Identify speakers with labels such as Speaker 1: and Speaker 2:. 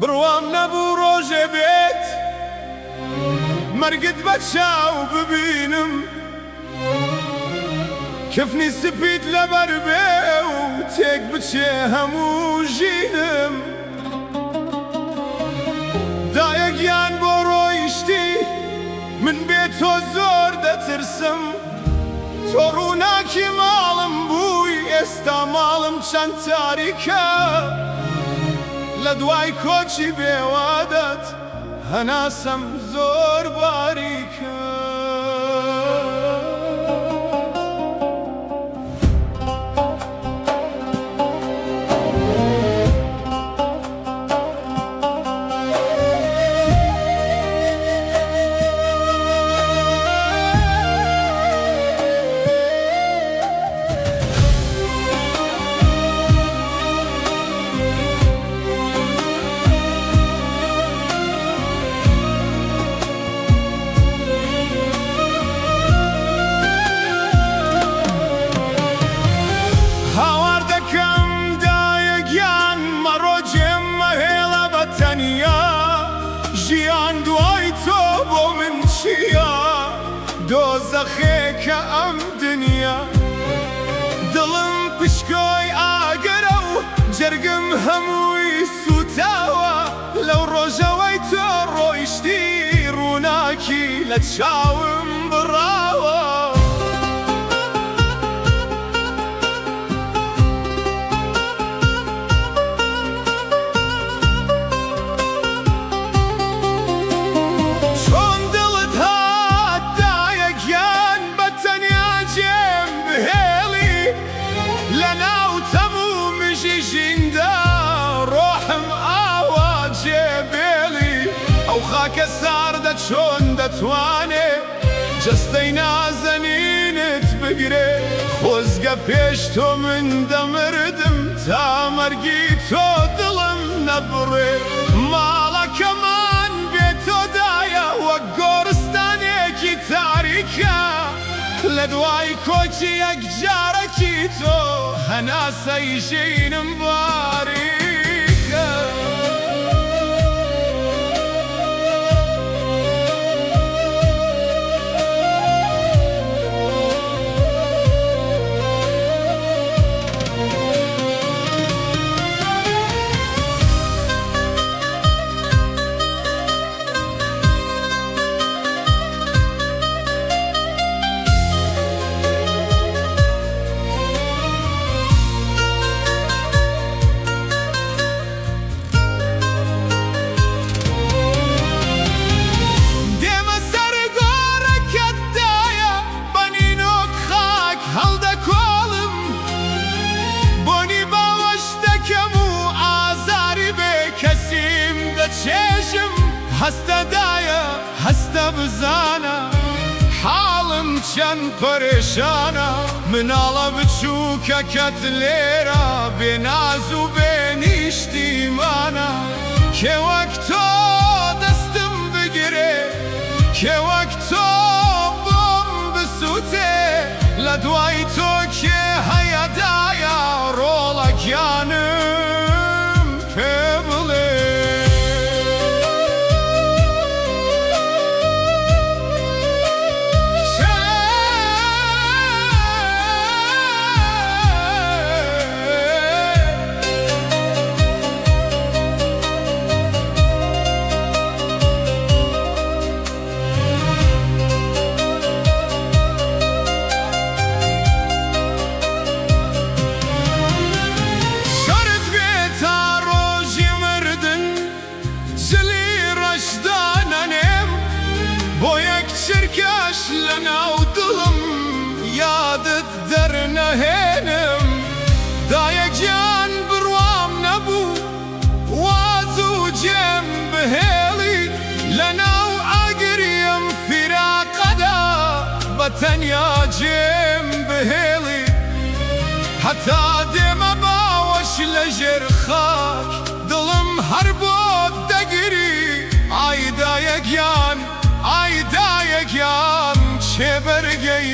Speaker 1: بڕوام نەبوو ڕۆژێ بێت مەرگت بە چاو ببینم. کفنی سپیت لەبەر بێ و تێک بچێ هەموو ژینم. دایە گیان بۆ ڕۆیشتی من بێ تۆ زۆر دەترسم. تۆ ڕووناکی ماڵم بووی ئێستا ماڵم چەند تاریکە. لە دوای کۆچی بێوادەت هەناسەم زۆر باریکە. هاوار دەکەم دایە گیان مەڕۆ جێم مەهێڵە بە تەنیا ژیان دوای تۆ بۆ من چییە دۆزەخێکە ئەم دنیا دڵم پشکۆی ئاگرە و جەرگم هەمووی سووتاوە لەو ڕۆژەوەی تۆ ڕۆیشتی ڕووناکی لە چاوم بڕاوە. چۆن دڵت هات دایە گیان بە تەنیا جێم بهێڵی لەناو تەم و مژی ژیندا ڕۆحم ئاوا جێ بێڵی ئەو خاکە ساردە چۆن دەتوانێ جەستەی نازەنینت بگرێ خۆزگە پێش تۆ من دەمردم تا مەرگی تۆ دڵم نەبڕێ ماڵەکەمان بێ تۆ دایە وەک گۆڕستانێکی تاریکە لە دوای کۆچی یەکجارەکی تۆ هەناسەی ژینم باریکە. دێمە سەر گۆڕەکەت دایە بە نینۆک خاک هەڵدەکۆڵم بۆنی باوەش دەکەم و ئازاری بێ کەسیم دەچێژم هەستە دایە هەستە بزانە حاڵم چەند پەرێشانە مناڵە بچووکەکەت لێرە بێ ناز و بێ نیشتیمانە کێ وەک تۆ دەستم بگرێ کێ وەک تۆ بۆم بسووتێ لە دوای تۆ کێ هەیە دایە ڕۆڵە گیانم پێ بڵێ. شەرت بێ تا ڕۆژی مردن جلی ڕەش دانەنێم بۆ یەک چرکەش لەناو دڵم یادت دەرنەهێنم دایە گیان بڕوام نەبوو وا زوو جێم بهێڵی لەناو ئاگری ئەم فیراقەدا بە تەنیا جێم بهێڵی هەتا دێمە باوەش لە ژێر خاک دڵم هەر بۆت دەگری ئای دایە گیان ئای دایە گیان کێ بەرگەی.